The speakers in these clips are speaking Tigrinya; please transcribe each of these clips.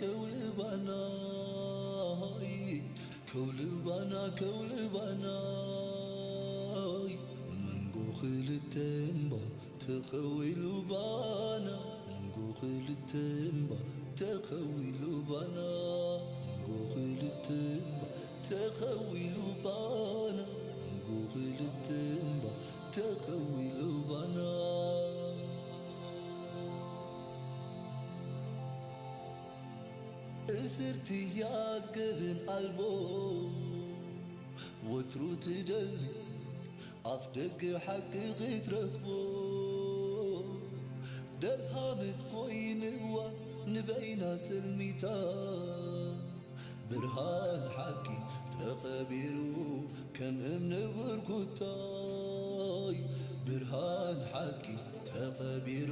ከውልባናይ ከውልባና ከውልባናይ መንጎ ክልተ እምባ ተኸዊሉ ባና መንጎ ክልተ እምባ ተኸዊሉ ባና መንጎ ክልተ እምባ ተኸዊሉ ባና መንጎ ክልተ እምባ ተኸዊሉ ባና እስርቲ ያገብን ኣልቦ ወትሩ ትደሊ ኣፍ ደገ ሓቂ ክትረኽቦ ደልሃመት ኮይንዋ ንበይና ትልሚታ ብርሃን ሓቂ ተኸቢሩ ከም እምኒ ብርኩታይ ብርሃን ሓቂ ተኸቢሩ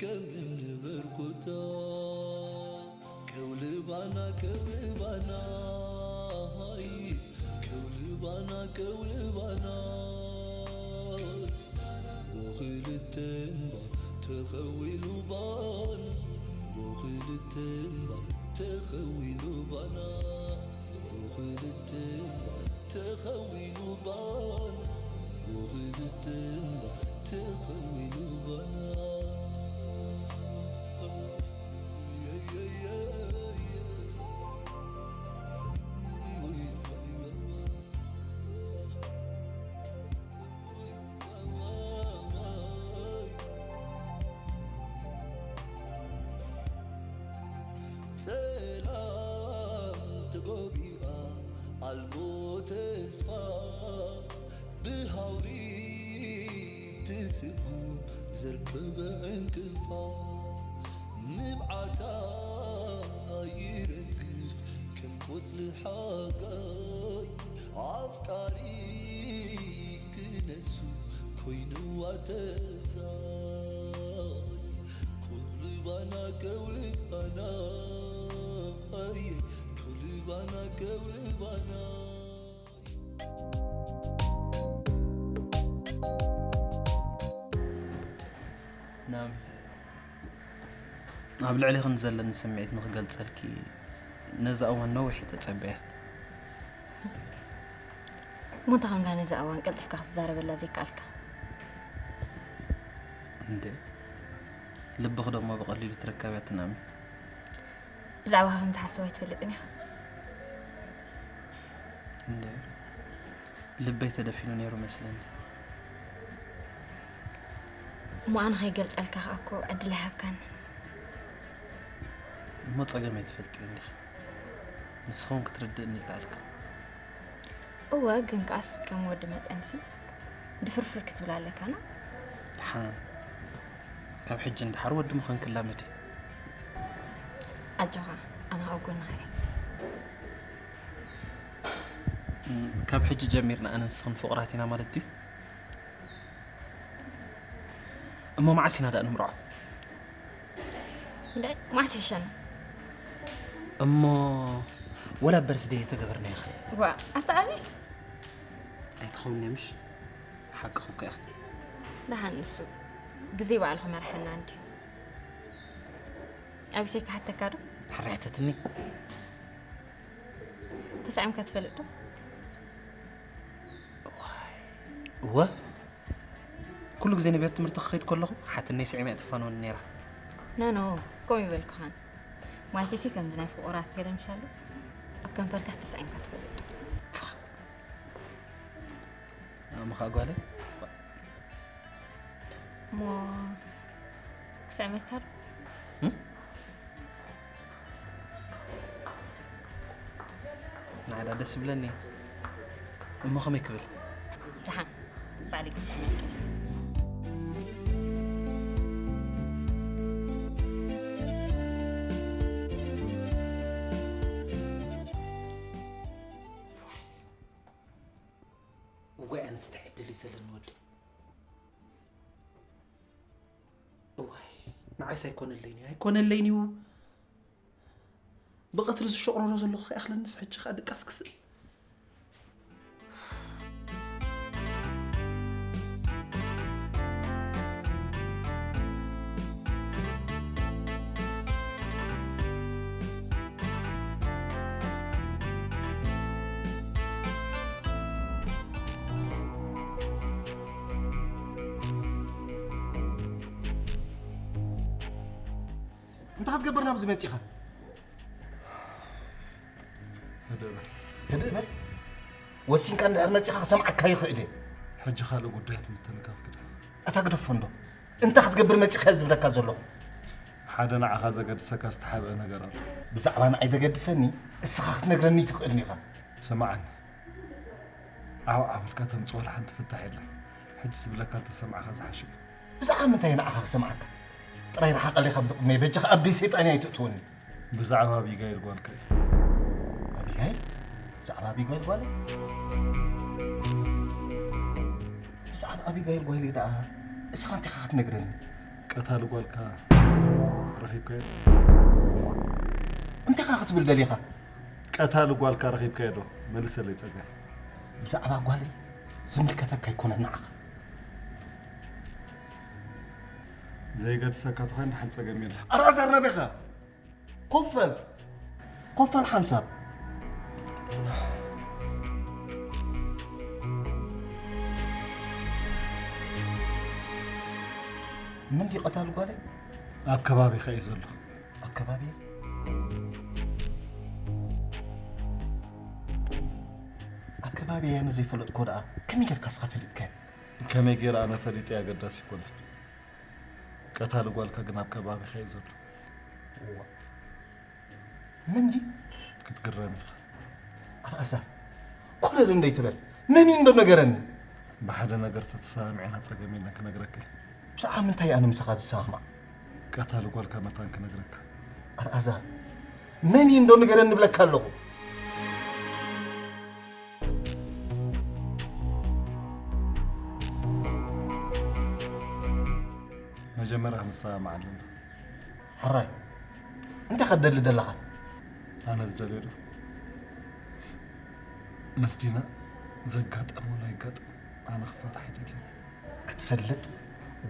ከም እምኒ ብርኩታ ከውልባና ከውልባና ሃይ ከውልባና ከውልባና ጎኽልተ እምባ ተኸዊሉ ባና ጎኽልተ እምባ ተኸዊሉ ባና ጎኽልተ እምባ ተኸዊሉ ባና ጎኽልተ እምባ ተኸዊሉ ባና ጸላም ተጎቢኣ ኣልቦ ተስፋ ብሃውሪ ትስጉም ዘርከበ ዕንቅፋ ንብዓታ ይረግፍ ከም ቆጽሊ ሓጋይ ኣፍቃሪ ክነሱ ኮይንዋ ተዛይ ኮልባና ከውልባና ኣየ ኮልባና ከውልባና ናም ኣብ ልዕሊኽን ዘለኒ ስምዒት ንኽገልጸልኪ ነዛ እዋን ነዊሕ ተጸበያ። እሞ እንታይ ኾንካ ነዛ እዋን ቀልጢፍካ ክትዛረበላ ዘይከኣልካ? እንዴ ልብኺ ደሞ ብቐሊሉ ትረከብያ ትናሚ። ብዛዕባኻ ከም ዝሓስብ ኣይትፈልጥን ኢኻ። እንዴ ልበይ ተደፊኑ ነይሩ መስለኒ። እሞ ኣነ ከይገልጸልካ ከኣ እኮ ዕድል ኣይሃብካን። እሞ ጸገመይ ትፈልጥዮ እንዲኺ። ንስኺ እውን ክትርድእኒ ይከኣልካ። እወ ግን ከኣስ ከም ወዲ መጠንሲ ድፍርፍር ክትብል ኣለካ ና። ደሓን ካብ ሕጂ ንደሓር ወዲ ምዃን ክላመድ እየ። ኣጆኻ ኣነ ኣብ ጎንኻ እየ። ካብ ሕጂ ጀሚርና ኣነን ንስኽን ፍቑራት ኢና ማለት ድዩ? እሞ መዓስ ኢና ደኣ ንምርዖ? እንድዒ መዓስ ይሕሸና? እሞ ወላ በርስደይ ተገበርናዮ ኸ? ዋ ኣታ ኣቢስ ኣይትኸውን እያ ምሽ? ሓቅኺ እኮ ኢኺ። ደሓን ንሱ ግዜ ባዕሉ ክመርሓና እንድዩ። ኣቢሰይ ክሓተካ ዶ? ሕራይ ሕተትኒ። ተሳዒምካ ትፈልጥ ዶ? እወ ኩሉ ግዜ ንቤት ትምህርቲ ክኸይድ ከለኹ ሓትነይ ስዒማ እያ ትፋነወኒ ነይራ። ኖ ኖ ከምኡ ይበልኩኻን ማይቲሲ ከምዚ ናይ ፍቑራት ገለ ምሻሉ ኣብ ከንፈርካስ ተሳዒምካ ትፈልጥ ዶ? ኣመኻ ጓለይ እሞ ክስዕመካ ዶ? ንዓዳ ደስ ይብለኒ እሞ ከመይ ክብል ደሓን ባዕለይ ክስዕመካ እዋይ ኣነስ እንታይ ዕድል እዩ ዘለኒ ወደይ እዋይ ንዓይስ ኣይኮነለይን እዩ ኣይኮነለይን እዩ ብቐትሪ ዝሸቕረሮ ዘለኹ ከይኣኽለንስ ሕጂ ኸኣ ድቃስ ክስእል እንታይ ክትገብር ናብዚ መጺኻ? ህድእ በል። ህድእ በል። ወሲንካ እንድሕር መጺኻ ክሰምዓካ ይኽእል እየ። ሕጂ ካልእ ጉዳያት ምትንካፍ ግደፍ። ኣታ ግደፎ እንዶ። እንታይ ክትገብር መጺኻ እየ ዝብለካ ዘለኹ። ሓደ ንዓኻ ዘገድሰካ ዝተሓብአ ነገር ኣሎ። ብዛዕባ ንዓይ ዘገድሰኒ እስኻ ክትነግረኒ ትኽእልን ኢኻ። ስምዓኒ። ዓው ዓው ኢልካ ተምጽኦ ወላ ሓንቲ ፍታሕ የለን። ሕጂ ዝብለካ እንተሰማዕካ ዝሓሸ እዩ። ብዛዕባ ምንታይ ንዓኻ ክሰምዓካ? ጥራይ ርሓቐለይ ካብዚ ቅድመይ በጃኻ ኣብ ደይ ሰይጣንይ ኣይትእትወኒ። ብዛዕባ ኣቢጋይል ጓልካ እዩ። ኣቢጋይል? ብዛዕባ ኣቢጋይል ጓለይ? ብዛዕባ ኣቢጋይል ጓለይ ደኣ እስኻ እንታይ ኢኻ ክትነግረኒ? ቀታሊ ጓልካ ረኺብካዮ? እንታይ ኢኻ ክትብል ደሊኻ? ቀታሊ ጓልካ ረኺብካዮ ዶ? መልሰለይ ጸጋይ። ብዛዕባ ጓለይ ዝምልከተካ ኣይኮነን ንዓኻ። ዘይገድሰካ ተኾይኑ ደሓን ጸገም የለን። ኣልኣዛር ናበይ ኢኻ? ኮፍ በል። ኮፍ በል ሓንሳብ። መን ድዩ ቀታሊ ጓለይ? ኣብ ከባቢኻ እዩ ዘሎ። ኣብ ከባቢ ኣብ ከባቢ ኣነ ዘይፈለጥኮ ደኣ ከመይ ጌርካ እስኻ ፈሊጥካዮ? ከመይ ገይረ ኣነ ፈሊጠ ኣገዳሲ ኣይኮነን። ቀታሊ ጓልካ ግን ኣብ ከባቢኻ እዩ ዘሎ። እዋ መን ድዩ? ክትግረም ኢኻ። ኣልኣዛር ኮለል እንዶ ኣይትበል። መን እዩ እንዶ ነገረኒ? ብሓደ ነገር ተተሰማሚዕና ጸገም የለን ክነግረካ እየ። ብዛዕባ ምንታይ እየ ኣነ ምሳኻ ዝሰማማዕ? ቀታሊ ጓልካ መታን ክነግረካ። ኣልኣዛር መን እዩ እንዶ ንገረኒ እብለካ ኣለኹ። መጀመርያ ክንሰማማዕ ኣለና። ሕራይ እንታይ ክትደሊ ደለኻ? ኣነ ዝደልዮ ዶ ምስ ዲና ዘጋጠመ እውን ኣይጋጠም ኣነ ክፋታሕ ኣይደልን። ክትፈልጥ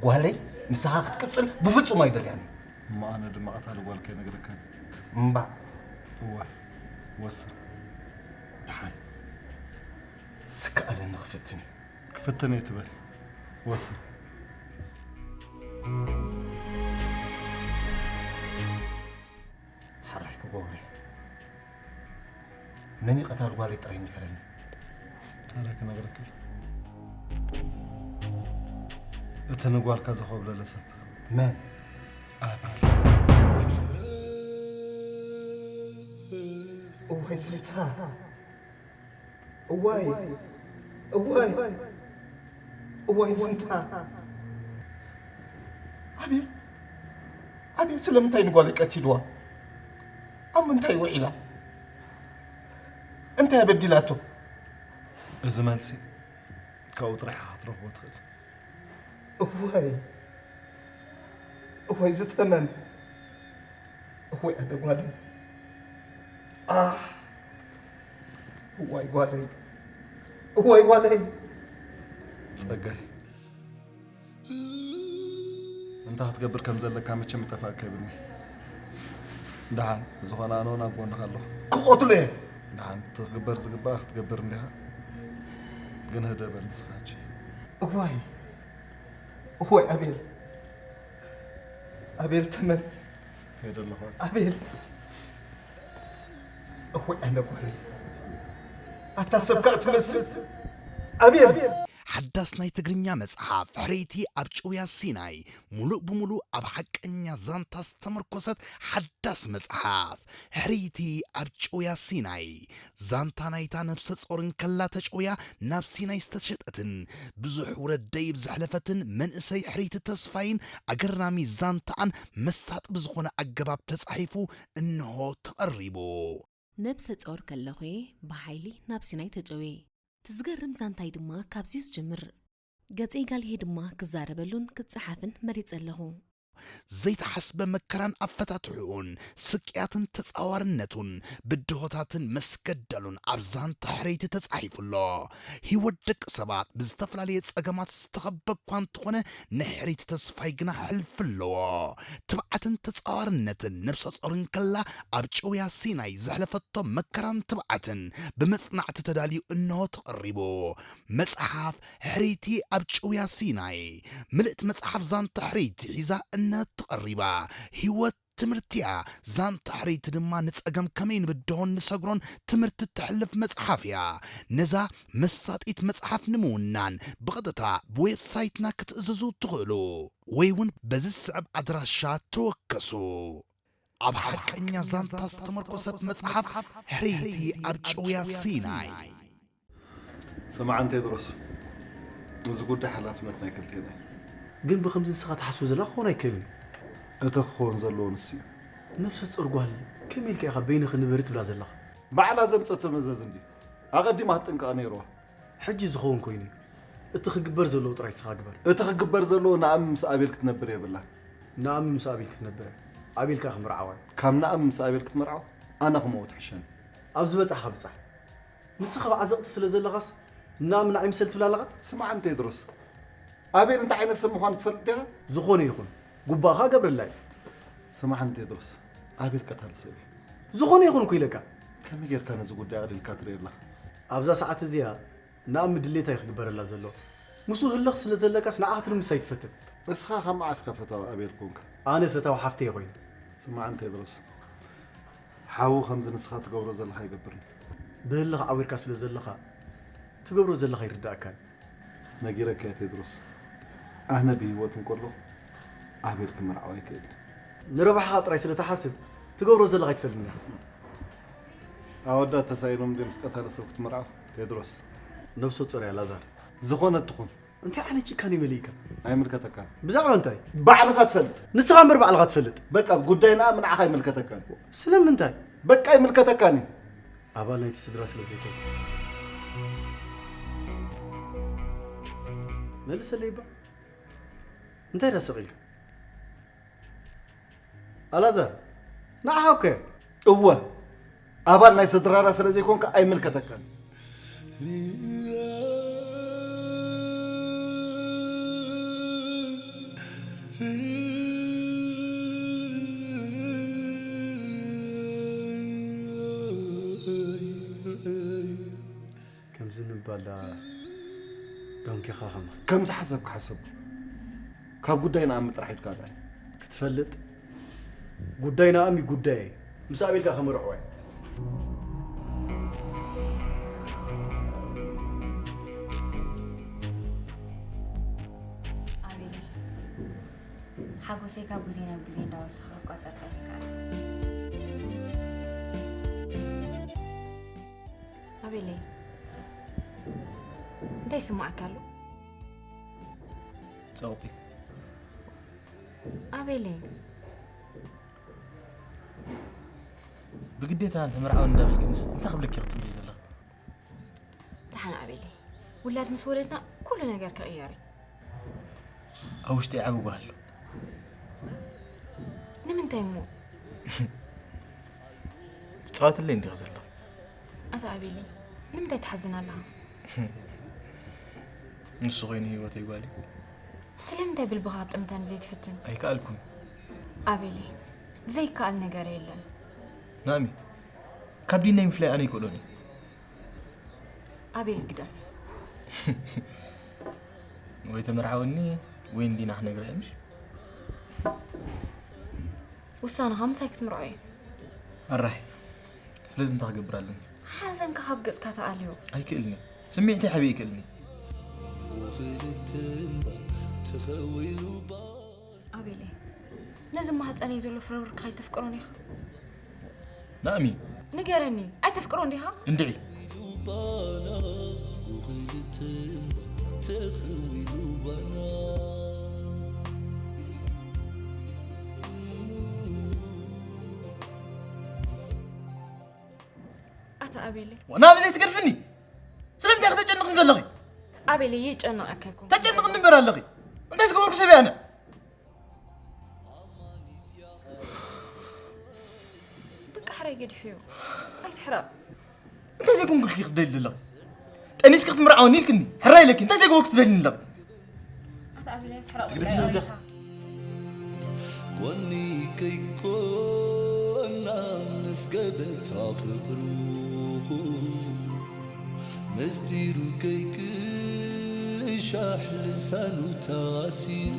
ጓለይ ምሳኻ ክትቅጽል ብፍጹም ኣይደልያን እየ። እሞ ኣነ ድማ ቀታሊ ጓል ከይነግረካን። እምባእ እወ ወስን። ደሓን ስከኣለኒ ክፍትን እዩ። ክፍትን እየ ትበል ወስን። ሓራይ ክገብሮ እየ። መን እዩ ቀታሊ ጓለይ ጥራይ ንገረኒ። ኣረ ክነግረካ እየ። እቲ ንጓልካ ዘኾብለለ ሰብ። መን? ኣባል። እዋይ ዝምታ። እዋይ እዋይ እዋይ ዝምታ። ኣቤል ኣቤል ስለምንታይ ንጓለይ ቀቲልዋ? ኣብ ምንታይ ውዒላ? እንታይ በዲላቶ? እዚ መልሲ ካብኡ ጥራሕ ኢኻ ክትረኽቦ ትኽእል። እዋይ እዋይ ዝተመን እዋይ ኣነ ጓለይ ኣህ እዋይ ጓለይ እዋይ ጓለይ ጸጋይ እንታይ ክትገብር ከም ዘለካ መቸም ይጠፋእካ ይብልኒ። ደሓን ዝኾነ ኣነ እውን ኣብ ጎንኻ ኣለኹ። ክቐትሎ እየ። ደሓን ትግበር ዝግባእ ክትገብር እንዲኻ ግን ህደ በል ንስኻ ሕጂ። እዋይ እወይ ኣቤል ኣቤል ተመን ከይደ ኣለኹ ኣቤል እወይ ኣነ ጓለይ ኣታ ሰብ ከዓ ትመስል ኣቤል ሓዳስ ናይ ትግርኛ መጽሓፍ ሕርይቲ ኣብ ጭውያ ሲናይ ሙሉእ ብሙሉእ ኣብ ሓቀኛ ዛንታ ዝተመርኮሰት ሓዳስ መጽሓፍ ሕርይቲ ኣብ ጭውያ ሲናይ ዛንታ ናይታ ነብሰ ጾር እንከላ ተጨውያ ናብ ሲናይ ዝተሸጠትን ብዙሕ ውረድ ደይብ ዘሕለፈትን መንእሰይ ሕርይቲ ተስፋይን ኣገራሚ ዛንታኣን መሳጢ ብዝኾነ ኣገባብ ተጻሒፉ እንሆ ተቐሪቡ። ነብሰ ጾር ከለኹ'የ ብሓይሊ ናብ ሲናይ ተጨውየ። እቲ ዝገርም ዛንታይ ድማ ካብዚ'ዩ ዝጅምር። ገጸይ ጋልሄ ድማ ክዛረበሉን ክጸሓፍን መሪጸ ኣለኹ። ዘይተሓስበ መከራን ኣፈታትሕኡን ስቅያትን ተጻዋርነቱን ብድሆታትን መስገደሉን ኣብ ዛንታ ሕርይቲ ተጻሒፉ ኣሎ። ህይወት ደቂ ሰባት ብዝተፈላለየ ጸገማት ዝተኸበ እኳ እንተኾነ ናይ ሕርይቲ ተስፋይ ግና ሕልፊ ኣለዎ። ትብዓትን ተጻዋርነትን ነብሰ ጾር እንከላ ኣብ ጭውያ ሲናይ ዘሕለፈቶ መከራን ትብዓትን ብመጽናዕቲ ተዳልዩ እንሆ ተቐሪቡ። መጽሓፍ ሕርይቲ ኣብ ጭውያ ሲናይ ምልእቲ መጽሓፍ ዛንታ ሕርይቲ ሒዛ እነሀት ተቐሪባ። ህይወት ትምህርቲ እያ። ዛንታ ሕርይቲ ድማ ንጸገም ከመይ ንብድሆን ንሰግሮን ትምህርቲ እተሕልፍ መጽሓፍ እያ። ነዛ መሳጢት መጽሓፍ ንምውናን ብቐጥታ ብዌብሳይትና ክትእዝዙ ትኽእሉ ወይ እውን በዚ ዝስዕብ ኣድራሻ ተወከሱ። ኣብ ሓቀኛ ዛንታ ዝተመርኮሰት መጽሓፍ ሕርይቲ ኣብ ጭውያ ሲናይ። ስማዕ ቴድሮስ፣ እዚ ጉዳይ ሓላፍነት ናይ ክልቴና እዩ። ግን ብኸምዚ ንስኻ ትሓስቦ ዘለኻ ክኾን ኣይክእልን እዩ። እቲ ክኸውን ዘለዎ ንሱ እዩ። ነብሰ ጾር ጓል ከመይ ኢልካ ኢኻ በይንኺ ንበሪ ትብላ ዘለኻ? ባዕላ ዘምፀቶ መዘዝ እንዲ ኣቐዲማ ክትጥንቀቕ ነይርዋ። ሕጂ ዝኸውን ኮይኑ እዩ። እቲ ክግበር ዘለዎ ጥራይ ንስኻ ግበር። እቲ ክግበር ዘለዎ ንኣሚ ምስ ኣቤል ክትነብር የብላን። ንኣሚ ምስ ኣቤል ክትነብር፣ ኣቤል ከኣ ክምርዓዋ እዩ። ካብ ንኣሚ ምስ ኣቤል ክትምርዓው ኣነ ክመውት ሕሸኒ። ኣብ ዝበጻሕኻ ብጻሕ። ንስኻ ኣብ ዓዘቕቲ ስለ ዘለኻስ ንኣሚ ንዓይ ምሰል ትብል ኣለኻ? ስማዕኒ ቴድሮስ፣ ኣቤል እንታይ ዓይነት ሰብ ምዃኑ ትፈልጥ ዲኻ? ዝኾነ ይኹን ጉባእኻ ገብረላ እዩ። ስማዕኒ ቴድሮስ፣ ኣቤል ቀታሊ ሰብ እዩ። ዝኾነ ይኹን እኮ ኢለካ። ከመይ ጌርካ ነዚ ጉዳይ ኣቕሊልካ ትርኢ ኣለኻ? ኣብዛ ሰዓት እዚኣ ንኣሚ ድሌታ እዩ ክግበረላ ዘሎ። ምስኡ ህልኽ ስለ ዘለካስ ንዓ ክትርምስ ኣይትፈትን። ንስኻ ካብ መዓስ ኢኻ ፈታዊ ኣቤል ኮንካ? ኣነ ፈታዊ ሓፍተይ እየ ኮይነ። ስማዕኒ ቴድሮስ፣ ሓዉ ከምዚ ንስኻ ትገብሮ ዘለኻ ኣይገብርን። ብህልኽ ዓዊርካ ስለ ዘለኻ ትገብሮ ዘለኻ ኣይርድኣካን። ነጊረካ እየ ቴድሮስ፣ ኣነ ብህይወት እንከለኹ ኣቤል ክምርዓው ኣይክእልን። ንረብሓኻ ጥራይ ስለ ትሓስብ ትገብሮ ዘለኻ ኣይትፈልጥን ኢኻ። ኣወዳት ተሳኢኖም ድዮም ምስ ቀታሊ ሰብ ክትምርዓው ቴድሮስ? ነብሰ ጾር እያ ላዛር። ዝኾነት ትኹን። እንታይ ዓይነት ጭካኔ መሊእካ? ኣይምልከተካን። ብዛዕባ እንታይ? ባዕልኻ ትፈልጥ። ንስኻ እምበር ባዕልኻ ትፈልጥ። በቃ ጉዳይ ንኣምን ንዓኻ ኣይምልከተካን። ስለምንታይ? በቃ ኣይምልከተካን እዩ። ኣባል ናይቲ ስድራ ስለ ዘይኮንኩ። መልሰለይ እባ። እንታይ ደኣ ስቕ ኢልካ? ኣላዛር፣ ንዓኻ እኮ እየ። እወ፣ ኣባል ናይ ስድራና ስለ ዘይኮንካ ኣይምልከተካን። ከምዚ ምባል ደኣ ዶንኪኻ ኸማ። ከም ዝሓሰብካ ሕሰቦ። ካብ ጉዳይ ንኣሚ ጥራሕ ኢድካ ኣልዕል። ክትፈልጥ፣ ጉዳይ ንኣሚ ጉዳየይ። ምስ ኣቤል ከኣ ክምርዕዎ እየ። ኣቤለይ፣ ሓጎሰይ ካብ ግዜ ናብ ግዜ እንዳወሰኸ ክቆጻጸር ይከኣል። ኣቤለይ፣ እንታይ ይስምዓካ ኣሎ? ጸቕጢ። ኣቤለይ፣ ብግዴታ ንመርዓዊ እንዳበልክንስ እንታይ ክብለኪ ክትጽበይ ዘለኺ? ደሓን ኣቤለይ፣ ውላድ ምስ ወለድና ኩሉ ነገር ክቕየር እዩ። ኣብ ውሽጢ ዓቢ ጓል ኣሎ። ንምንታይ እሞ? ትጻወትለይ እንዲኺ ዘለኺ። ኣታ ኣቤለይ፣ ንምንታይ ትሓዝን ኣለኻ? ንሱ ኮይኑ ህይወተይ ጓለይ። ስለምንታይ ብልብኻ ክትጥምተኒ ዘይትፍትን? ኣይከኣልኩን። ኣቤለይ፣ ዘይከኣል ነገር የለን። ናሚ፣ ካብ ዲናይ ምፍላይ ኣነ ኣይክእሎን እየ። ኣቤል ግደፍ። ወይ ተመርዓወኒ ወይ ንዲና ክነግራ እየ ምሽ? ውሳነኻ ምሳይ ክትምርዖ እየ። ኣራይ፣ ስለዚ እንታይ ክገብር ኣለኒ? ሓዘንካ ካብ ገጽካ ተኣልዮ። ኣይክእልኒ። ስምዒተይ ሓብየ ኣይክእልኒ። ኣቤለይ፣ ነዚ ማህፀነይ ዘሎ ፍረውርካ ኣይተፍቅሮን ኢኻ? ናእሚ። ንገረኒ፣ ኣይተፍቅሮን ዲኻ? እንድዒ። ኣታ ኣቤለይ። ናብዚ ትገድፍኒ? ስለምንታይ ኢኺ ተጨንቕኒ ዘለኺ? ኣቤለይ፣ ይጨንቐካ ኣይኮንኩን። ተጨንቕኒ እምበር ኣለኺ። እንታይ ዝገበርኩ ሰብ እየ ኣነ? በቃ ሕራይ ገዲፈዮ። ኣይትሕረቕ። እንታይ ዘይኮንኩልኪ ክትደሊ ዘለኺ? ጠኒስኪ ክትምርዓወኒ ኢልክኒ። ሕራይ ኢለኪ። እንታይ ዘይገበርኩ ትደልኒ ዘለኺ? ኣታ ኣቤለይ፣ ኣይትሕረቕ። ትግርኛ በቃ፣ እንጃ። ይቕሬታ። ጎኒ ከይኮና ምስ ገበታ ፍቕሩ ምስጢሩ ከይቅሻሕ ልሳኑ ታሲሩ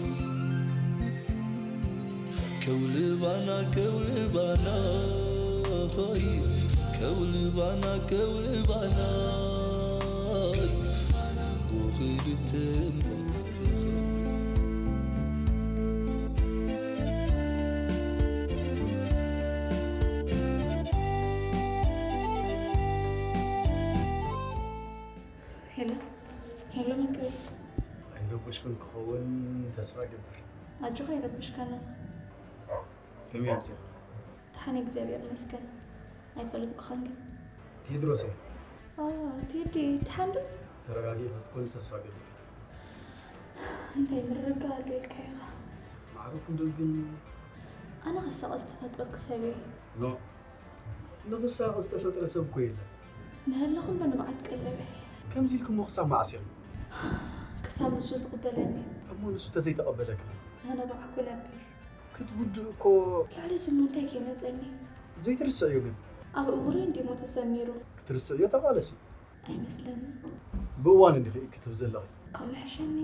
ከውልባና ከውልባና ሆይ ከውልባና ከውልባና ጎኽልተ ሄሎ ሄሎ መክብብ ኣይረበሽኩን ክኸውን ተስፋ እገብር። ኣጆኻ ኣይረበሽካና። ከመይ ኣምሲኻ? ደሓን እግዚኣብሔር ይመስገን። ኣይፈለጥኩኻን ግን። ቴድሮስ እየ። ኦ ቴዲ ደሓን ዶ? ተረጋጊኻ ክትኮኒ ተስፋ እገብር። እንታይ ምርርጋ ኣሎ ኢልካ ኢኻ? ማዕረ ክንደይ ግን ኣነ ክሳቐ ዝተፈጠርኩ ሰብ እየ። ኖ ንኽሳቐ ዝተፈጥረ ሰብ እኮ የለን። ንህለ ኩሉ ንብዓት ቀለበ እየ። ከምዚ ኢልክሞ ክሳብ መዓስ ኢኺ? ክሳብ ንሱ ዝቕበለኒ። እሞ ንሱ ተዘይተቐበለካ ኣነ ብዓኩ ነብር። ክትውድእ እኮ ልዕሊ ስሙ እንታይ ከይመፀኒ? ዘይትርስዕዮ ግን ኣብ እሙረይ እንዲሞ ተሰሚሩ። ክትርስዕዮ ተቓለሲ። ኣይመስለኒ። ብእዋን እንዲኺ ክትብ ዘለኺ። ካብ መሕሸኒ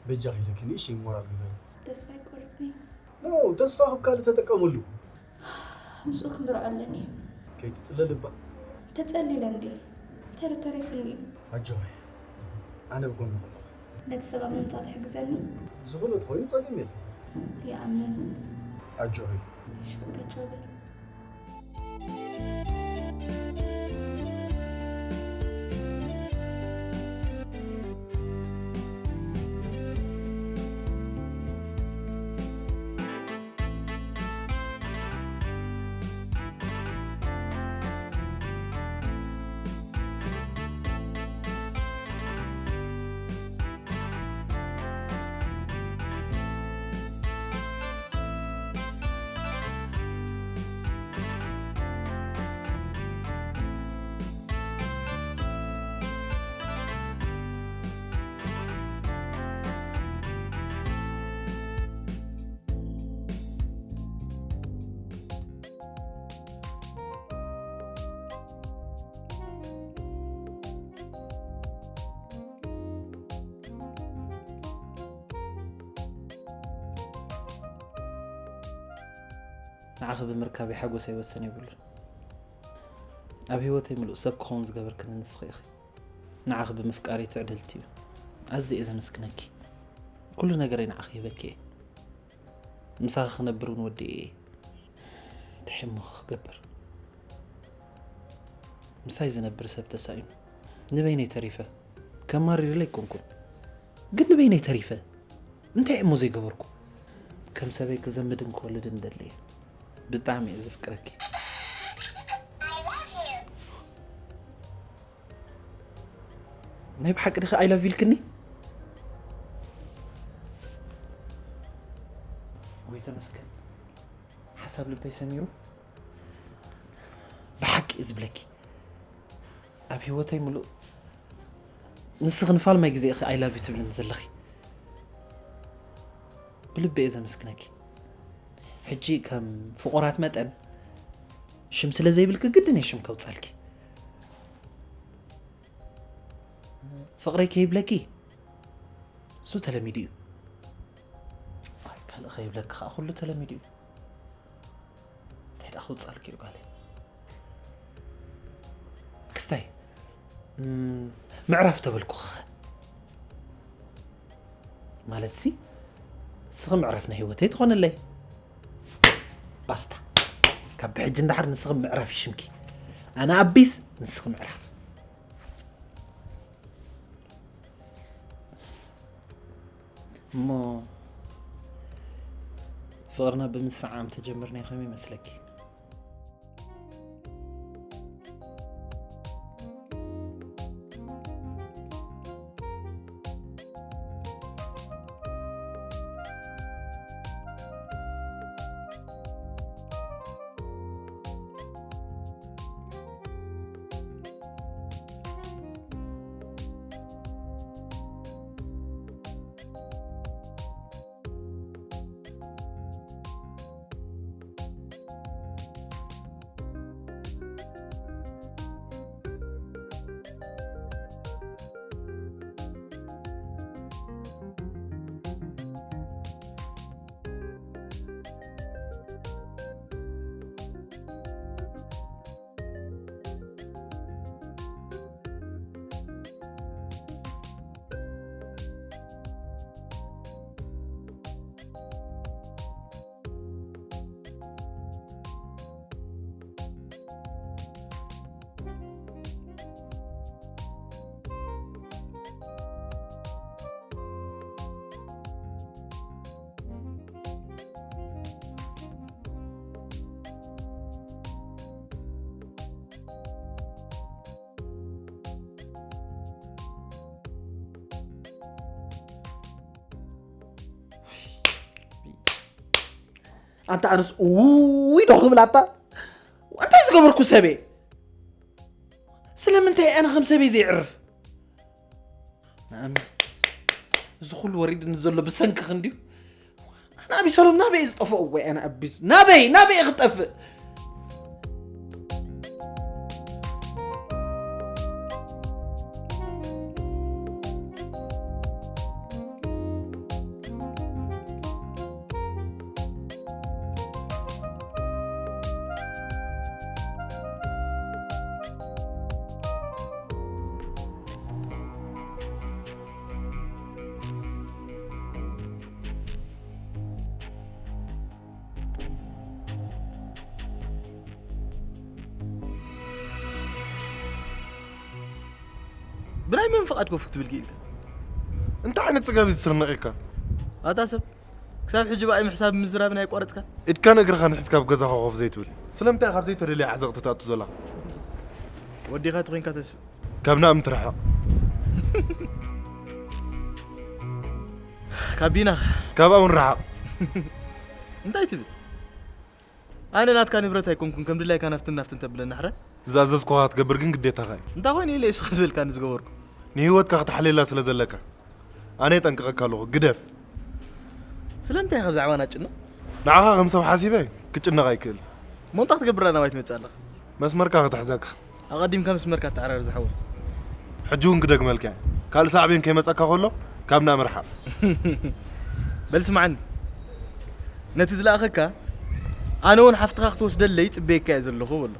በጃኺ ኢለኪ ንእሽተይ ሞራል ግበሪ። ተስፋ ኣይቆርፅኒ። ኖ ተስፋ ካብ ካልእ ተጠቀምሉ። ምስኡ ክንብርዖ ኣለኒ። ከይትፅለ ልባ። ተፀሊለ እንዲ ተርብ ተሪፉኒ እዩ። ኣጆኺ ኣነ ብጎንኺ ኣለኹ። ነቲ ሰብ ኣብ ምምፃእ ትሕግዘኒ። ዝኾነ ተኾይኑ ፀገም የለን። ይኣምን። ኣጆኺ ሽኮር ከቸውበል። ንዓኺ ብምርካበይ ሓጎሰይ ወሰን የብሉን። ኣብ ህይወተይ ምሉእ ሰብ ክኸውን ዝገበርክኒ ንስኺ ኢኺ። ንዓኺ ብምፍቃረይ ትዕድልቲ እዩ። ኣዝየ እየ ዘመስግነኪ። ኩሉ ነገረይ ንዓኺ ሂበኪ እየ። ምሳኺ ክነብር እውን ወዲኤ እየ። እንታይ እሞ ክገብር? ምሳይ ዝነብር ሰብ ተሳኢኑ። ንበይነይ ተሪፈ። ከማሪርለ ኣይኮንኩን። ግን ንበይነይ ተሪፈ። እንታይ እሞ ዘይገበርኩ? ከም ሰበይ ክዘምድን ክወልድን ደለየ። ብጣዕሚ እየ ዘፍቅረኪ። ናይ ብሓቂ ድኻ I love you ኢልክኒ? ወይ ተመስገን። ሓሳብ ልበይ ሰሚሩ። ብሓቂ እየ ዝብለኪ። ኣብ ህይወተይ ምሉእ ንስኺ ንፋልማይ ግዜ ኢኺ I love you ትብልኒ ዘለኺ። ብልቢ እየ ዘመስግነኪ። ሕጂ ከም ፍቑራት መጠን ሽም ስለ ዘይብልኪ ግድን እየ ሽም ከውጻልኪ። ፍቕረይ ከይብለኪ እሱ ተለሚዱ እዩ። ኣይ፣ ካልእ ከይብለኪ ከዓ ኩሉ ተለሚዱ እዩ። እንታይ ደኣ ክውጻልኪ እዩ ጓለይ? ክስታይ እም፣ ምዕራፍ ተበልኩኺ ኸ? ማለትሲ ንስኺ ምዕራፍ ናይ ህይወተይ ትኾንለይ። ባስታ። ካብ ብሕጂ እንዳሓር ንስኺ ምዕራፍ ይሽምኪ። ኣነ ኣቢስ ንስኺ ምዕራፍ። እሞ ፍቕርና ብምስዓም ተጀመርናዮ ከመይ ይመስለኪ? ኣንታ ኣነስ ውይ ዶ ክብል ኣታ እንታይ ዝገበርኩ ሰበይ? ስለምንታይ ኣነ ከም ሰበይ ዘይዕርፍ? ንኣሚ፣ እዚ ኩሉ ወሪድኒ ዘሎ ብሰንክኺ እንድዩ። ኣነ ኣቢሰሎም ናበይ ዝጠፍኦ? ወይ ኣነ ኣቢስ ናበይ ናበይ ክጠፍእ? ብናይ መን ፍቓድ ኮፍ ክትብል ክኢልካ? እንታይ ዓይነት ጽጋብ እዩ ዝስርንቕ ኢልካ? ኣታ ሰብ፣ ክሳብ ሕጂ ብኣይ ምሕሳብ ምዝራብ ናይ ኣቋረጽካ? ኢድካን እግርኻን ሒዝካ ኣብ ገዛኻ ኮፍ ዘይትብል? ስለምንታይ ኢኻ ኣብ ዘይተደልየ ዓዘቕቲ ትኣቱ ዘለኻ? ወዲኻ ተኾይንካ ተስ- ካብ ናእም ትርሓቕ። ካብ ዲናኻ? ካብኣ እውን ርሓቕ። እንታይ ትብል? ኣነ ናትካ ንብረት ኣይኮንኩን፣ ከም ድላይካ ናፍትን ናፍትን ተብለኒ ሕረ። ዝኣዘዝኩኻ ክትገብር ግን ግዴታኻ እዩ። እንታይ ኮይኑ ኢለ እስኻ ዝበልካኒ ዝገበርኩ? ንህይወትካ ክትሓልየላ ስለ ዘለካ። ኣነ የጠንቅቐካ ኣለኹ፣ ግደፍ። ስለምንታይ ኢኻ ብዛዕባና ትጭነቕ? ንዓኻ ከም ሰብ ሓሲበ ክጭነቕ ኣይክእል። እሞ እንታይ ክትገብር ናባይ ትመጽእ ኣለኻ? መስመርካ ክትሕዘካ። ኣቐዲምካ መስመርካ ተዓራሪ ዝሓወይ። ሕጂ እውን ክደግመልካ እየ። ካልእ ሳዕቤን ከይመጸካ ከሎ ካብ ናእም ርሓቕ። በል ስምዓኒ። ነቲ ዝለኣኸካ ኣነ እውን ሓፍትኻ ክትወስደለይ ጽበየካ እየ ዘለኹ በሎ።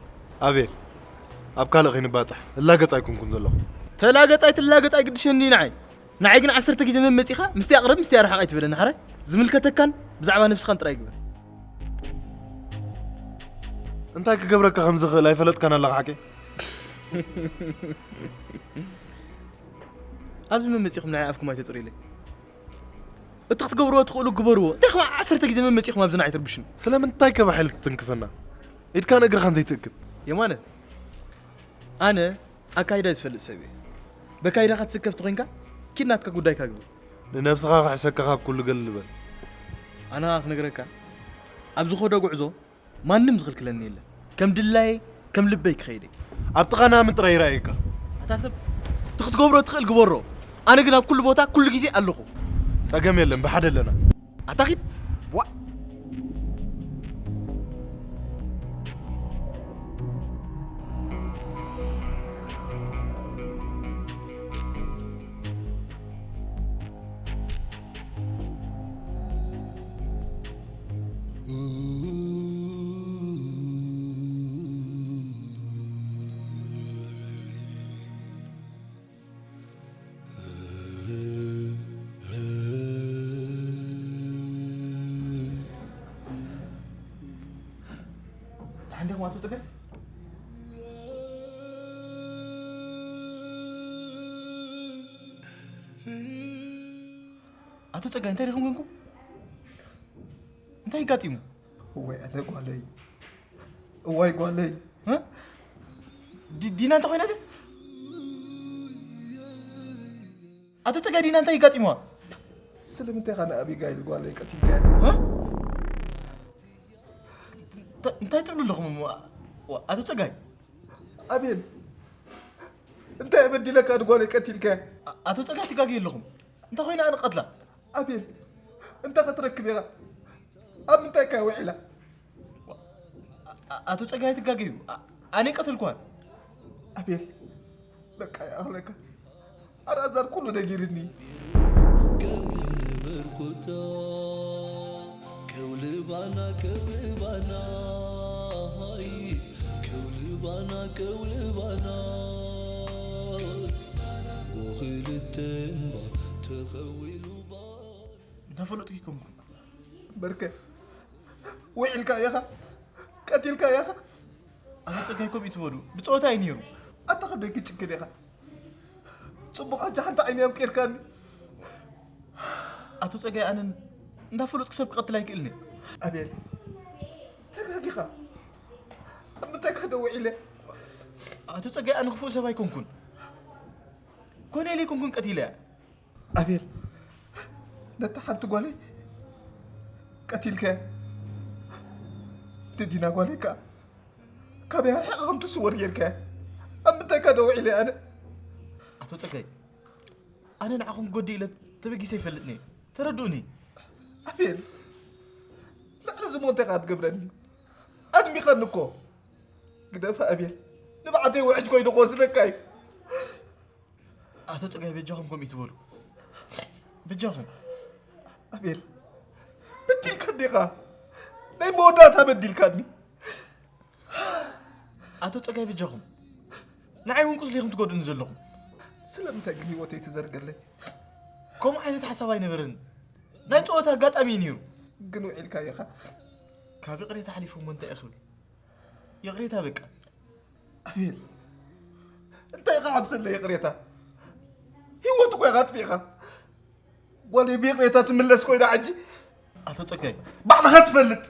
ኣቤል፣ ኣብ ካልእ ከይንባጻሕ እላገጽ ኣይኮንኩን ዘለኹ። ተላገጽ ኣይትላገጽ ኣይግድሸኒ ንዓይ። ንዓይ ግን ዓሰርተ ግዜ መመጺኻ ምስቲ ኣቕርብ ምስቲ ኣርሓቕ ኣይትበለኒ ሓራይ። ዝምልከተካን ብዛዕባ ነብስኻን ጥራይ ግበር። እንታይ ክገብረካ ከም ዝኽእል ኣይፈለጥካን ኣለኻ ሓቂ? ኣብዚ መመጺኹም ንዓይ ኣፍኩም ኣይተጽርዩለይ። እቲ ክትገብርዎ ትኽእሉ ግበርዎ። እንታይ ከም ዓሰርተ ግዜ መመጺኹም ኣብዚ ንዓይ ትርብሽኒ? ስለምንታይ ከባሒል ትትንክፈና? ኢድካን እግርኻን ዘይትእክብ? የማነ፣ ኣነ ኣካይዳ ዝፈልጥ ሰብ እየ። በካይዳኻ ትስከፍ ተኾይንካ ኪድ ናትካ ጉዳይካ ግበር። ንነብስኻ ክሕሰካ ካብ ኩሉ ገል ልበል። ኣነ ክነግረካ፣ ኣብ ዝኸዶ ጉዕዞ ማንም ዝኽልክለኒ የለን። ከም ድላየ ከም ልበይ ክኸይድ እየ። ኣብ ጥቓ ናምን ጥራይ ይረኣየካ። ኣታ ሰብ፣ እቲ ክትገብሮ ትኽእል ግበሮ። ኣነ ግን ኣብ ኩሉ ቦታ ኩሉ ግዜ ኣለኹ። ጸገም የለን፣ ብሓደ ኣለና። ኣታ ኺድ፣ ዋ። ደሓን ዲኹም ኣቶ ጸጋይ? ኣቶ ጸጋይ፣ እንታይ ዲኹም ኮንኩም? እንታይ ኣጋጢሙ? እዋይ ኣነ ጓለይ፣ እዋይ ጓለይ። እ? ዲ-፣ ዲና እንታይ ኮይና ድያ? ኣቶ ጸጋይ፣ ዲና እንታይ ኣጋጢምዋ? ስለምንታይ ኢኻ ንኣቢጋይል ጓለይ ቀቲልካያ? እ? እንታ-፣ እንታይ ትብሉ ኣለኹም እሞ? ዋ-፣ ኣቶ ጸጋይ። ኣቤል፣ እንታይ በዲለካ ንጓለይ ቀቲልካያ? ኣ-፣ ኣቶ ጸጋይ ትጋገዩ ኣለኹም። እንታይ ኮይና ኣነ ቀትላ? ኣቤል፣ እንታይ ክትረክብ ኢኻ? ኣብ ምንታይ እካ ውዒላ? ዋ-፣ ኣ-፣ ኣ-፣ ኣቶ ጸጋይ ትጋገዩ። ኣ-፣ ኣነ ቀተልኳን። ኣቤል፣ በቃ ይኣኽለካ። ኣልኣዛር ኩሉ ነጊርኒ። ገምግም ንበርኩታ፣ ከውልባና፣ ከውልባና፣ ሃይ፣ ከውልባና፣ ከውልባና፣ ብኽልተ እምባ ተኸዊሉባ። እንዳፈለጥኩ ይኮንኩ። በርከ፣ ውዒልካ ኢኻ፣ ቀቲልካ ኢኻ። ኣቶ ጸጋይ፣ ከምኡ ትበሉ፣ ብጸወታ እዩ ነይሩ። ኣታ ክንደይ ክትጭክን ኢኻ። ጽቡቕ፣ ሕጂ ሓንቲ ዓይኒ ኣንቂርካኒ። ኣቶ ጸጋይ፣ ኣነ እንዳፈለጥኩ ሰብ ክቐትል ኣይክእልን እየ። ኣቤል፣ ተጋጊኻ። ኣብ ምንታይ ክደው ኢለ? ኣቶ ጸጋይ፣ ኣነ ክፉእ ሰብ ኣይኮንኩን። ኮነ ኢለ ኣይኮንኩን ቀቲለያ። ኣቤል፣ ነታ ሓንቲ ጓለይ ቀቲልካያ። ዲና ጓለይ ከኣ ካበይ ኣርሒቕኻ ከም ትስወር ጌርካያ? ኣብ ምንታይ ከ ደው ኢለ ኣነ? ኣቶ ጸጋይ፣ ኣነ ንዓኹም ክጎድእ ኢለ ተበጊሰ ኣይፈልጥን እየ። ተረድኡኒ። ኣቤል፣ ልዕሊ እዚ ሞ እንታይ ከ ትገብረኒ? ኣድሚቐኒ እኮ። ግደፍ ኣቤል፣ ንብዓተይ ውሕጅ ኮይኑ ክወስደካ እዩ። ኣቶ ጸጋይ፣ በጃኹም ከምኡ ይትበሉ። በጃኹም። ኣቤል፣ በዲልካኒ ኢኻ። ናይ መወዳእታ በዲልካኒ። ኣቶ ጸጋይ፣ በጃኹም። ንዓይ እውን ቁስሊ ኢኹም ትጎድኡኒ ዘለኹም። ስለምንታይ ግን ህይወተይ ትዘርገለይ? ከምኡ ዓይነት ሓሳብ ኣይነበረን። ናይ ጸወታ ኣጋጣሚ እዩ ነይሩ። ግን ውዒልካ ኢኻ። ካብ ይቕሬታ ሓሊፉ እሞ እንታይ እየ ክብል? ይቕሬታ በቃ። ኣቤል፣ እንታይ ኢኻ ኣብ ዘለ ይቕሬታ? ህይወት እኮ ኢኻ ኣጥፊእኻ። ጓለይ ብይቕሬታ ትምለስ ኮይና ሕጂ። ኣቶ ጸጋይ። ባዕልኻ ትፈልጥ።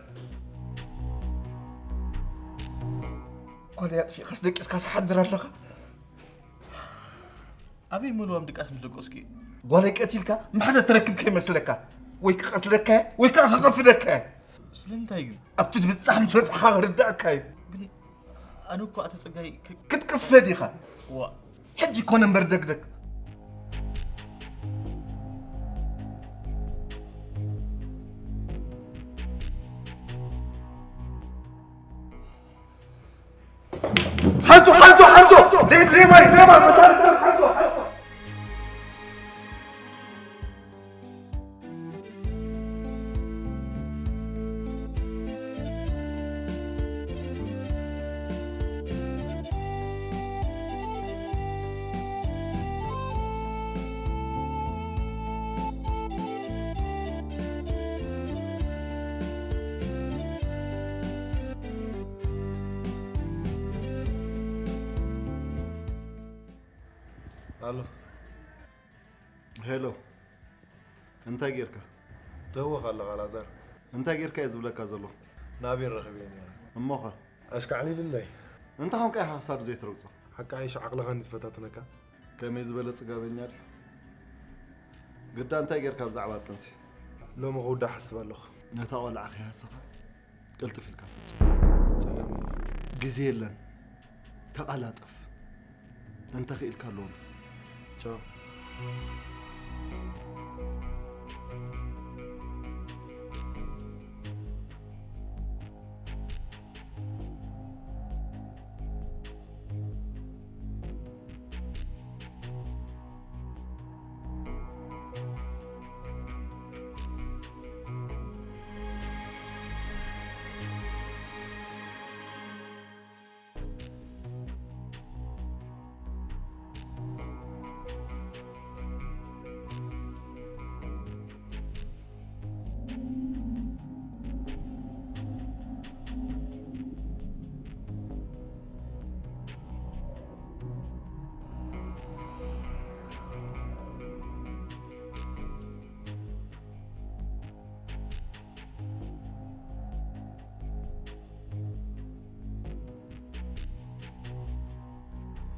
ጓለይ ኣጥፊእካስ ደቂስካስ ሓድር ኣለኻ? ኣበይ ምልዋም ድቃስ ምስ ደቀስኩ እዩ? ጓለይ ቀቲልካ ማሕደር ትረክብ ከይመስለካ። ወይ ክቐትለካ እየ፣ ወይ ከዓ ክቐፍደካ እየ። ስለምንታይ ግን? ኣብቲ ድብጻሕ ምስ በጻሕኻ ክርዳእካ እዩ። ግን ኣነ እኮ ኣቶ ጸጋይ ክ- ክትቅፈድ ኢኻ። ዋ። ሕጂ ኮነ እምበር ደግደግ። ሓዞ፣ ሓዞ፣ ሓዞ! ሌ- ሌባ እዩ፣ ሌባ! መታን ሰብ ሓዞ፣ ሓዞ! ኣሎ። ሄሎ፣ እንታይ ጌርካ? ትህወኽ ኣለኻ ላዛር። እንታይ ጌርካ እየ ዝብለካ ዘለኹ? ናቤል ረኺበዮ ነይረ። እሞኸ? ኣሽካዕሊልለይ። እንታይ ኾንካ ኢኻ ክሳዱ ዘይትረግጾ? ሓቃይሽ ዓቕልኻ እንድዩ ዝፈታትነካ። ከመይ ዝበለ ጽጋበኛ ድዩ? ግዳ እንታይ ጌርካ ብዛዕባ ጥንሲ? ሎሚ ክውዳእ ሓስብ ኣለኹ። ነታ ቆልዓ ከይሃሰኻ ቅልጥፍ ኢልካ ፈጽሞ። ጸገም የለን። ግዜ የለን። ተቓላጠፍ። እንተ ኽኢልካ ሎሚ። ቻው።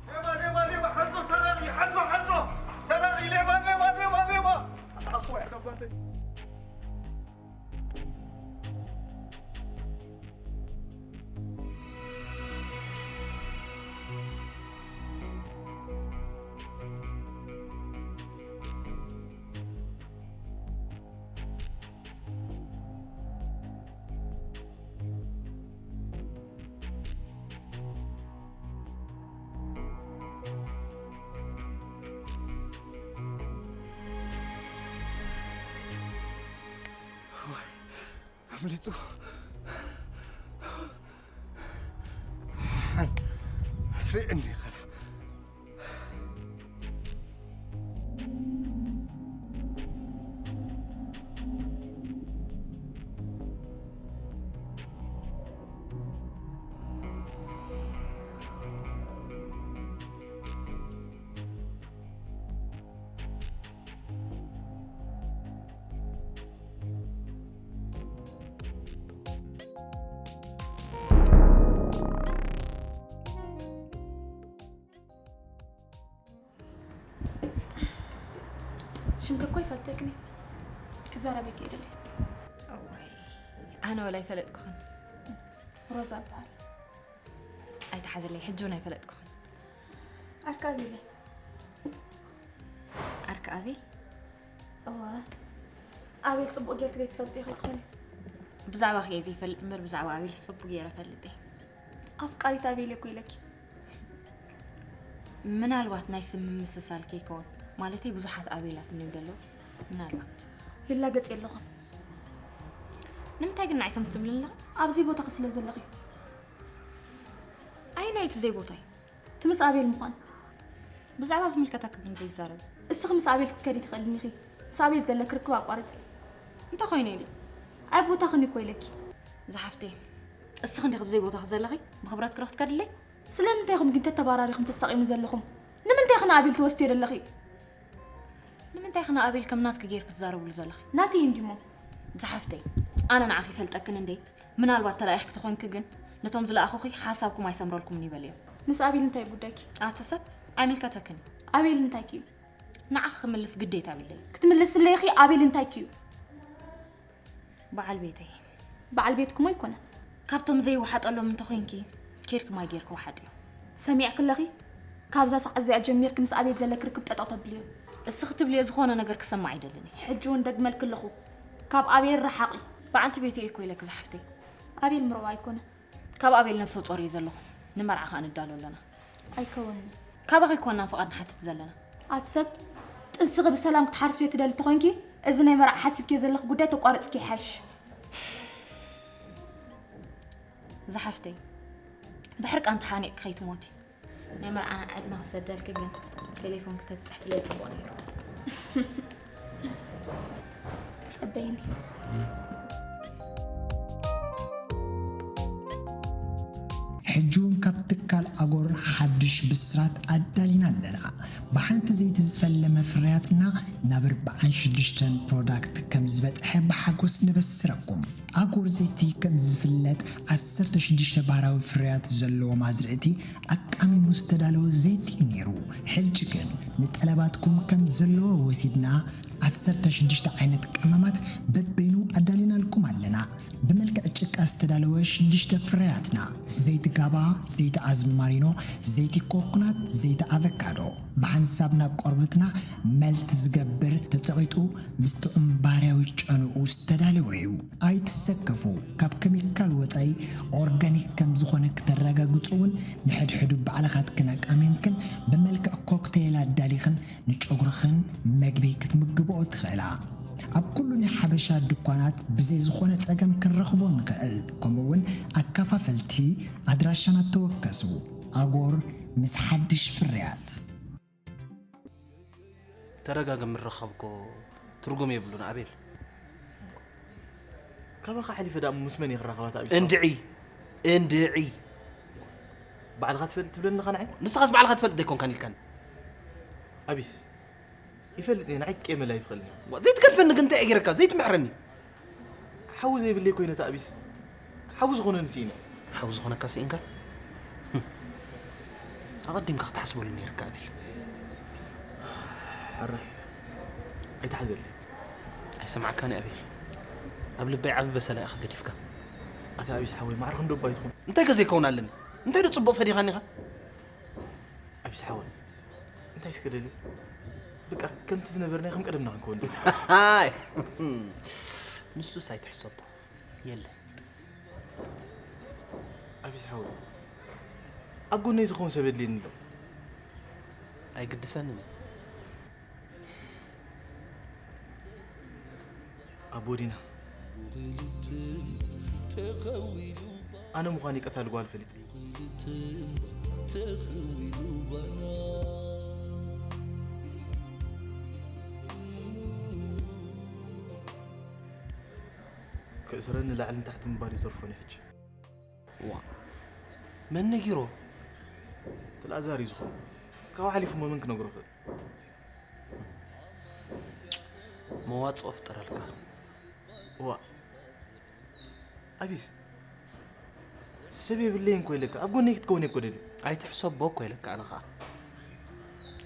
ሌባ፣ ሌባ፣ ሌባ፣ ሓዞ ሰራቒ፣ ሓዞ፣ ሓዞ ሰራቒ፣ ሌባ፣ ሌባ፣ ሌባ፣ ሌባ። ኣኾ ያደጓለኝ። ኣምሊጡ። ኣስሪዕኒ ኸላ። ሽምኪ እኮ ይፈልጠክኒ። ክዛረበኪ እየ ደልየ። እዋይ፣ ኣነ ወላ ኣይፈለጥኩኽን። ሮዛ እበሃል። ኣይትሓዘለይ፣ ሕጂ እውን ኣይፈለጥኩኽን። ዓርኪ ኣቤል እየ። ዓርኪ ኣቤል? እወ፣ ኣቤል ጽቡቕ ጌርኪ ዘይትፈልጥዮ ከይትኾኒ። ብዛዕባኺ እየ ዘይፈልጥ እምበር ብዛዕባ ኣቤል ጽቡቕ ገይረ እፈልጥ እየ። ኣፍቃሪት ኣቤል እየ እኮ ኢለኪ። ምናልባት ናይ ስም ምምስሳል ከይከውን፣ ማለተይ ብዙሓት ኣቤላት እኒው ደለዉ። ምናልባት ይላገጽ የለኹን። ንምንታይ ግን ንዓይ ከምዚ ትብልኒ ኣለኺ? ኣብዚ ቦታኺ ስለ ዘለኺ። ኣየናይ እቲ ዘይቦታይ? እቲ ምስ ኣቤል ምዃን። ብዛዕባ ዝምልከተኪ ግን ዘይዛረብ። እስኺ ምስ ኣቤል ክትከዲ ትኽእልኒ ኢኺ። ምስ ኣቤል ዘለኪ ርክብ ኣቋርጺ። እንታይ ኮይኑ ኢሉ? ኣብ ቦታኽን እኮ ኢለኪ። ዝሓፍተይ፣ እስኺ እንዲኺ ብዘይ ቦታኺ ዘለኺ፣ ብኽብረትኪ ዶ ክትከድለይ? ስለምንታይ ኢኹም ግን ተተባራሪኹም ተሳቒሙ ዘለኹም? ንምንታይ ኢኺ ንኣቤል ትወስድዮ ዘለኺ? ንምንታይ ኢኺ ንኣቤል ከም ናትኪ ጌርኪ ትዛረብሉ ዘለኺ? ናተይ እንዲሞ። ዝሓፍተይ፣ ኣነ ንዓኺ ይፈልጠክን እንዴ? ምናልባት ተላኢኽኪ ተኾንኪ ግን፣ ነቶም ዝለኣኹኺ ሓሳብኩም ኣይሰምረልኩምን ይበልዮም። ምስ ኣቤል እንታይ ጉዳይኪ? ኣቲ ሰብ፣ ኣይምልከተክን እዩ። ኣቤል እንታይ ክዩ? ንዓኺ ክምልስ ግዴታ የብለይ። ክትምልስለይ ኢኺ ኣቤል እንታይ ክዩ? በዓል ቤተይ። በዓል ቤትኩም ኣይኮነን። ካብቶም ዘይወሓጠሎም እንተኾይንኪ፣ ኬድኪ ማይ ጌርኪ ወሓጥዮ። ሰሚዕኪ ኣለኺ? ካብዛ ሰዓት እዚኣ ጀሚርኪ ምስ ኣቤል ዘለኪ ርክብ ጠጠው ተብልዮ። እስኺ ትብልዮ ዝኾነ ነገር ክሰማዕ ኣይደልን እየ። ሕጂ እውን ደግመልኪ ኣለኹ። ካብ ኣቤል ረሓቒ። በዓልቲ ቤተይ እኮ ኢለኪ ዝሓፍተይ። ኣቤል ምርዋ ኣይኮነን። ካብ ኣቤል ነብሰ ጾር እየ ዘለኹ። ንመርዓ ኸኣ ንዳሎ ኣለና። ኣይከውንን። ካባኺ እኮ ኢና ፍቓድ ንሓትት ዘለና። ኣቲ ሰብ፣ ጥንስኺ ብሰላም ክትሓርስዮ ትደሊ ተኾይንኪ፣ እዚ ናይ መርዓ ሓሲብክዮ ዘለኺ ጉዳይ ተቋርጽኪ ይሓይሽ። ዝሓፍተይ፣ ብሕርቃን ተሓኒቕኪ ከይትሞቲ። ናይ መርዓና ዕድመ ክሰደልኪ ግን ቴሌፎን ክተትጽሕፍለይ ጽቡቕ ነይሩ። ጸበይኒ። ሕጂ እውን ካብ ትካል ኣጎር ሓድሽ ብስራት ኣዳሊና ኣለና። ብሓንቲ ዘይቲ ዝፈለመ ፍርያትና ናብ ኣርብዓን ሽዱሽተን ፕሮዳክት ከም ዝበጽሐ ብሓጎስ ነበስረኩም። ኣጎር ዘይቲ ከም ዝፍለጥ ዓሰርተ ሽዱሽተ ባህራዊ ፍርያት ዘለዎም ኣዝርእቲ ኣቃሚሙ ዝተዳለወ ዘይቲ እዩ ነይሩ። ሕጂ ግን ንጠለባትኩም ከም ዘለዎ ወሲድና ዓሰርተ ሽዱሽተ ዓይነት ቀመማት በበይኑ ኣዳሊናልኩም ኣለና። ብመልክዕ ጭቃ ዝተዳለወ ሽዱሽተ ፍርያትና፣ ዘይቲ ጋባ፣ ዘይቲ ኣዝማሪኖ፣ ዘይቲ ኮኮናት፣ ዘይቲ ኣቨካዶ፣ ብሓንሳብ ናብ ቆርበትና መልት ዝገብር፣ ተጸቒጡ ምስ ጥዑም ባህርያዊ ጨንኡ ዝተዳለወ እዩ። ኣይትሰከፉ፣ ካብ ኬሚካል ወጻኢ ኦርጋኒክ ከም ዝኾነ ክተረጋግጹ እውን ንሕድሕዱ ባዕልኻትክን ኣቃሚምክን ብመልክዕ ኮክቴል ኣዳሊኽን ንጨጉርኽን መግቢ ክትምግብኦ ትኽእላ። ኣብ ኩሉ ናይ ሓበሻ ድኳናት ብዘይ ዝኾነ ጸገም ክንረኽቦ ንኽእል። ከምኡ እውን ኣከፋፈልቲ ኣድራሻና ተወከሱ። ኣጎር ምስ ሓድሽ ፍርያት። ተደጋገም ምርኻብ እኮ ትርጉም የብሉን ኣቤል። ካባኻ ሓሊፈ ደኣ ምስ መን እየ ክራኸባ ተኣቢስካ? እንድዒ እንድዒ ባዕልኻ ትፈልጥ ትብለኒ ኻ ንዓይ? ንስኻስ ባዕልኻ ትፈልጥ ዘይኮንካን ኢልካኒ። ኣቢስ ይፈልጥ እየ ንዓይ ክትቄመላ ኣይትኽእልን ኢኻ። ዋ፣ ዘይትገድፈኒ ግን እንታይ እየ ገይረካ? ዘይትምሕረኒ። ሓዊ ዘይብለይ ኮይነ ተኣቢስ ሓዊ ዝኾነኒ ስኢነ። ሓዊ ዝኾነካ ስኢንካ? ህም። ኣቐዲምካ ክትሓስበሉ ነይርካ ኣቤል። ሕራይ ኣይትሓዘለይ። ኣይሰማዕካን ኣቤል። ኣብ ልበይ ዓቢ በሰላ ኢኻ ገዲፍካ። ኣታ ኣቢስ ሓወይ ማዕረ ክንደባ ኣይትኹን። እንታይ ከ ዘይከውን ኣለኒ? እንታይ ዶ ጽቡቕ ፈዲኻኒ ኢኻ? ኣቢስ ሓወይ እንታይ እስከ ደሊ? በቃ ከምቲ ዝነበርና ከም ቀደምና ክንከውን ዶ? ኣይ ንሱስ ኣይትሕሰቦ። የለ ኣቢስ ሓወይ ኣብ ጎነይ ዝኸውን ሰብ የድልየኒ ኣሎ። ኣይግድሰንን እዩ። ኣቦ ዲና ኣነ ምዃን ይቀታል ጓል ፈሊጠ። ክእስረኒ ላዕልን ታሕትን ምባል ይተርፎን እዩ ሕጂ። ዋ መን ነጊሮ? ትልኣዛር እዩ ዝኾን። ካብኡ ሓሊፉ መመን ክነግሮ ክእል? መዋፅኦ ፍጠረልካ። ዋ ኣቢስ ሰብ የብለይን እኮ ኢለካ ኣብ ጎነይ ክትከውን እኮ ደሊ። ኣይትሕሰቦ እኮ ኢለካ ኣነ ከዓ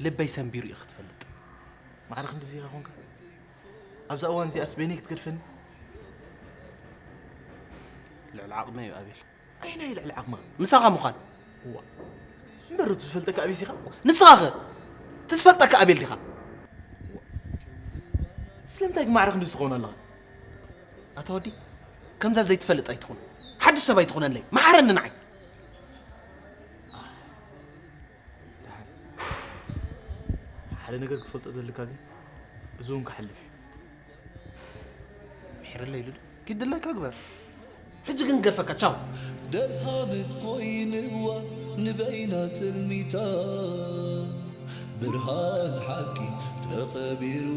ልበይ ሰንቢሩ እዩ ክትፈልጥ። ማዕረ ክንድዚ ኢኻ ኮንካ ኣብዛ እዋን እዚኣስ በይነይ ክትገድፈኒ? ልዕሊ ዓቕመይ እዩ ኣቤል። ኣይናይ ልዕሊ ዓቕማ ምሳኻ ምዃን። እዋ። እምበር ትዝፈልጠካ ኣቤስ ኢኻ? ንስኻኸ ትዝፈልጠካ ኣቤል ዲኻ? ስለምንታይ ግን ማዕረ ክንድዚ ትኸውን ኣለኻ? ኣታ ወዲ፣ ከምዛ ዘይትፈልጥ ኣይትኹን። ሓድሽ ሰብ ኣይትኹነለይ። መሓረኒ ንዓይ። ደሓን። ሓደ ነገር ክትፈልጦ ዘልካ ግን፣ እዚ እውን ክሓልፍ እዩ። ምሒረለይ ሉል። ኪድ ድላይካ ግበር። ሕጂ ግን ገድፈካ፣ ቻው። ደልሃመት ኮይንዋ ንበይና ትልሚታ፣ ብርሃን ሓቂ ተቐቢሩ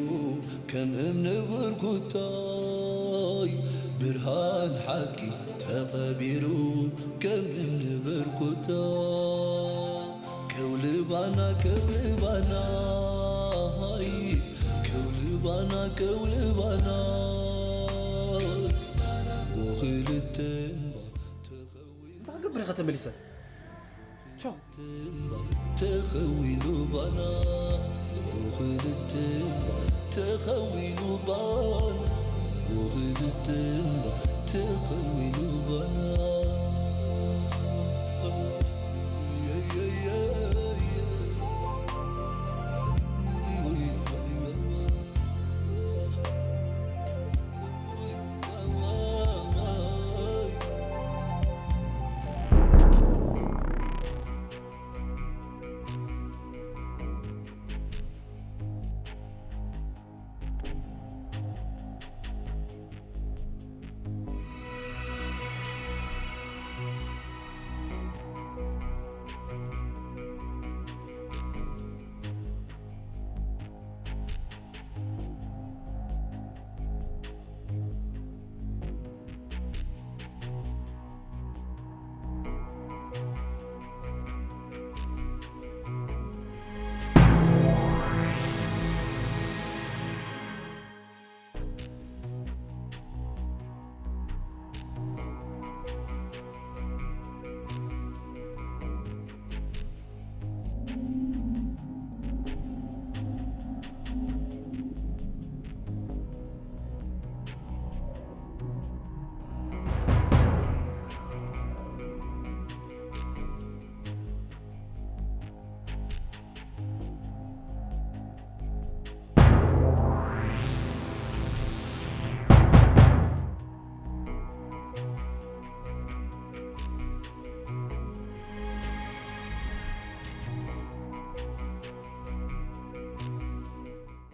ከም እምኒ ብርኩታይ፣ ብርሃን ሓቂ ተቐቢሩ ከም እምኒ ብርኩታይ። ከውልባና፣ ከውልባና፣ ሃይ፣ ከውልባና፣ ከውልባና። ጎኽልተ እምባ ተኸዊሉ፣ እንታይ ክገብር ኢኻ ተመሊሰ? ቻው። ተኸዊሉ ባና፣ ጎኽልተ እምባ ተኸዊሉ ባና፣ ጎኽልተ እምባ ተኸዊሉ ባና።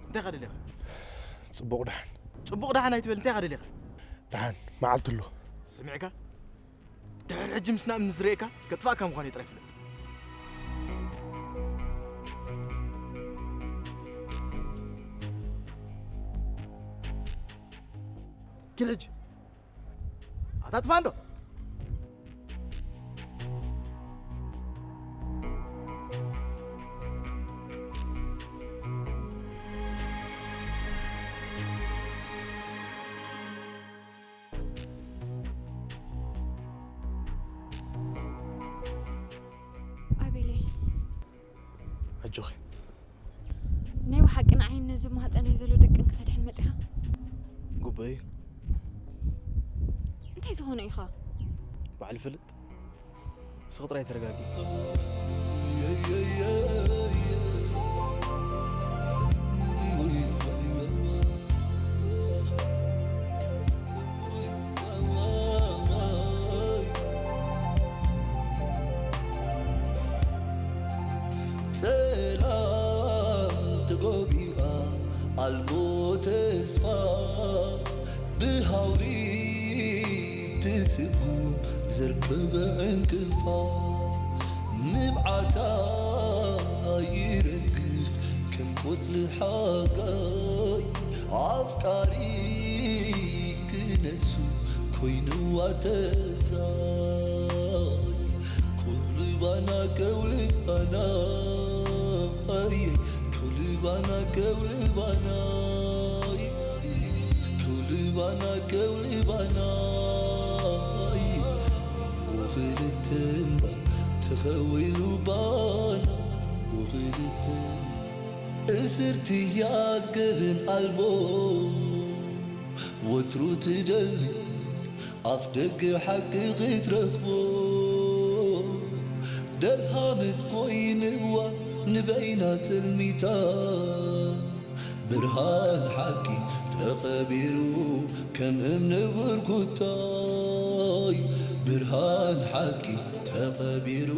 እንታይ ኢኻ ደሊኻ? ጽቡቕ ደሓን። ጽቡቕ ደሓን ኣይትበል፣ እንታይ ኢኻ ደሊኻ? ደሓን፣ መዓልቲ ኣሎ። ሰሚዕካ? ድሕሪ ሕጂ ምስናብ ምስ ዝርእየካ፣ ከጥፍኣካ ምዃነይ ጥራይ ፍለጥ። ኪድ ሕጂ። ኣታ ጥፋ እንዶ። ኣቤለይ። ኣጆኺ። ናይ ብሓቂ ንዓይን ነዚ ማህፀነይ ዘሎ ደቅን ክተድሕን መፂኻ? ግቡእ እዩ። እንታይ ዝኾነ ኢኻ? ባዕሉ ይፈልጥ። ንስኺ ጥራይ ተረጋግኢ። ጸላም ተጎቢኣ ኣልቦ ተስፋ ብሃውሪ ትስጉም ዘርከበ ዕንቅፋ ንብዓታ ይረግፍ ከም ቆጽሊ ሓጋይ ኣፍቃሪ ክነሱ ኮይንዋ ተጻይ ከውልባና ከውልባና ከውልባና ከውልባና ከውልባና ከውልባና ጎኽልተ እምባ ተኸዊሉ ባና ጎኽልተ እስርቲ ያገብን ኣልቦ ወትሩ ትደሊ ኣፍ ደገ ሓቂ ክትረኽቦ ደልሃመት ኮይንዋ ንበይና ትልሚታ። ብርሃን ሓቂ ተቐቢሩ ከም እምኒ ብርኩታይ፣ ብርሃን ሓቂ ተቐቢሩ።